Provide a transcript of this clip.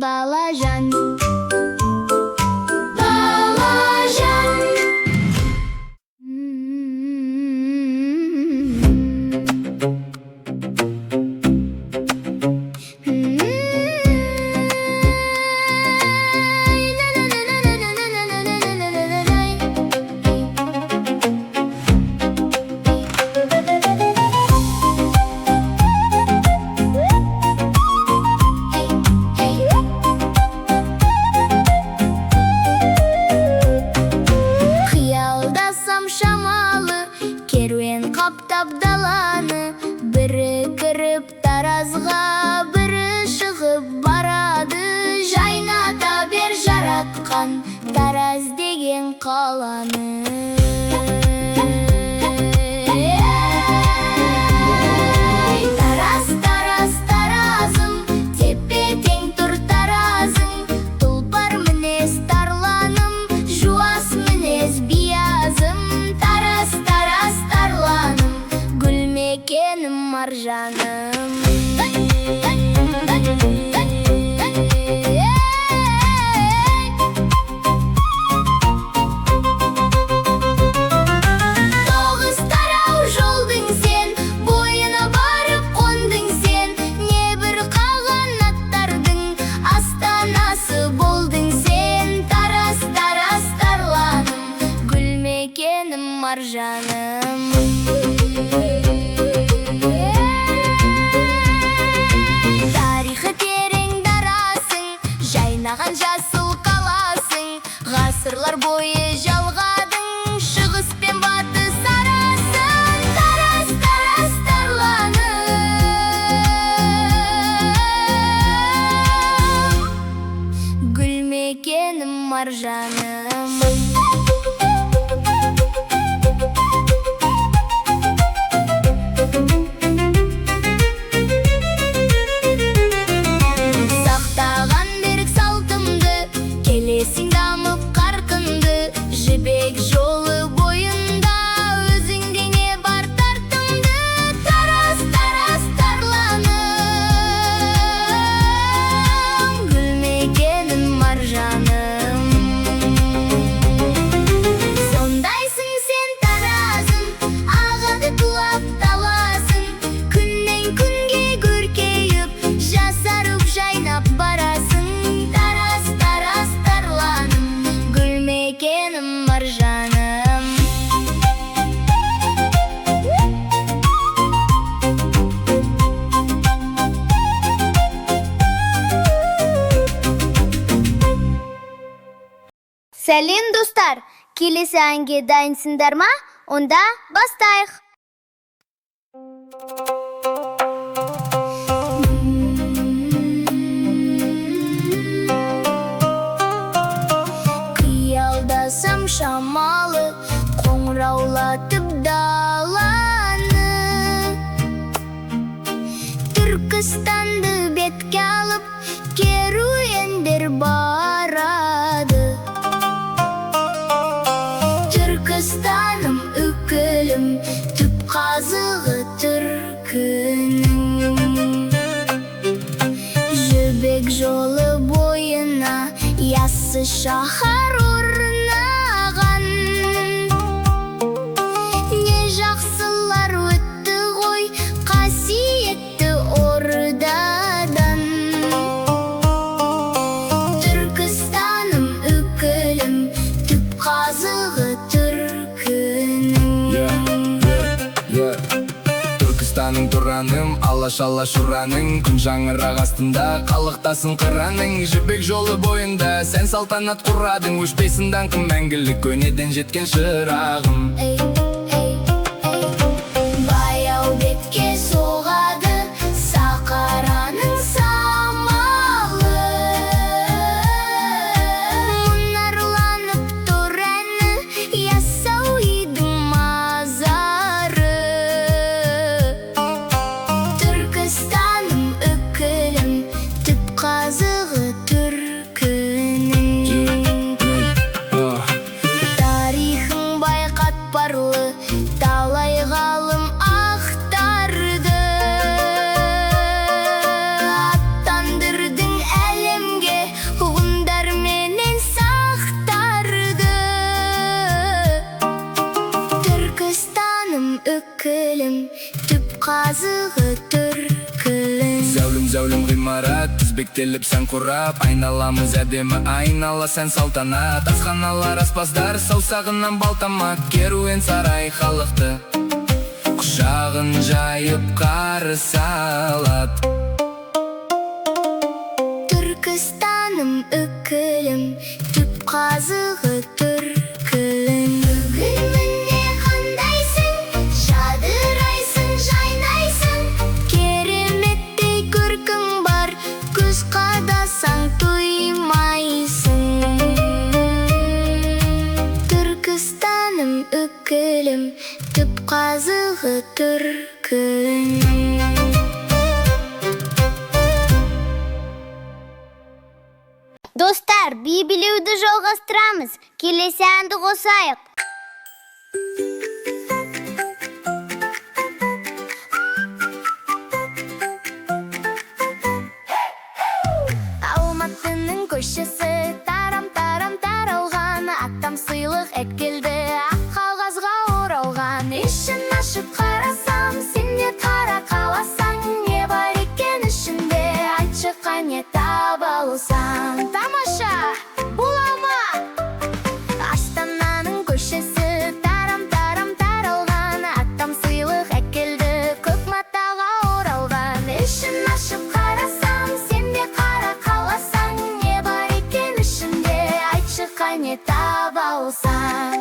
Балажан. Балажан. Қиялдасам шамалы, керуен қаптап даланы. Бірі кіріп Таразға, бірі шығып барады. Жайната бер, жаратқан, Тараз деген қаланы. Ей, Тараз, Тараз, Таразым, тепе тең тұр таразың. Тұлпар мінез тарланым, жуас мінез биязым. Тараз, Тараз, тарланым, гүл мекенім, маржаным. Ей! Тоғыз тарау жолдың сен бойына барып қондың сен. Небір қағанаттардың астанасы болдың сен. Тараз, Тараз, тарланым, гүл мекенім, маржаным. Тарихы терең дарасың, жайнаған жасыл қаласың. Ғасырлар бойы жалғадың шығыс пен батыс арасын. Тараз, Тараз, тарланым, гүл мекенім, маржаным. Сақтаған берік салтымды, келесің дамып қарқынды. Жібек жолы бойында өзіңде не бар тартымды? Тараз, Тараз, тарланым, гүл мекенім, маржаным. Сондайсың сен, Таразым, ағады тулап таласың. Күннен күнге көркейіп, жасарып жайнап барасың. Тараз, Тараз, тарланым, гүл мекенім, маржаным. Сәлем, достар! Келесі әнге дайынсыңдар ма? Онда бастайық! Қиялдасам шамалы, қоңыраулатып даланы. Түркістанды бетке алып, керуендер барады. Түркістаным, үкілім, түп қазығы түркінің. Жібек жолы бойына Яссы шаһар орнаған. Не жақсылар өтті ғой қасиетті ордадан. Түркістаным, үкілім, түп қазығы түркінің. Yeah. Түркістаным, Тұраным, Алаш, Алаш ұраның. Күн шаңырақ астында қалықтасын қыраның. Жібек жолы бойында сән салтанат құрадың. Өшпесін даңқым мәңгілік, көнеден жеткен шырағым. Ей, ей, ей. Баяу бетке соғады Сақараның самалы. Мұнарланып тұр әні Яссауидің мазары. Түркістаным, үкілім, түп қазығы түркінің. Тарихың бай қатпарлы. Тізбектеліп сән құрап, айналамыз әдемі айнала сән салтанат. Асханалар, аспаздар саусағынан балтамат. Керуен сарай халықты құшағын жайып қарсы алады. Түркістаным, үкілім, түп қазығы түркілің. Бүгін міне қандайсың, жадырайсың, жайнайсың. Кереметтей көркің бар, көз қадасаң тоймайсың. Түркістаным, үкілім, түп қазығы түркілің. Достар, би билеуді жалғастырамыз. Келесі әнді қосайық. Алматының көшесі тарам-тарам таралған. Атам сыйлық әкелді, ақ қағазға оралған. Ішін ашып қарасам, сен де қара қаласаң. Не бар екен ішінде, айтшы қане таба алсаң. Тамаша, бұл алма! Астананың көшесі тарам-тарам таралған. Атам сыйлық әкелді, көк матаға оралған. Ішін ашып қарасам, сен де қара қаласаң. Не бар екен ішінде, айтшы қане таба алсаң.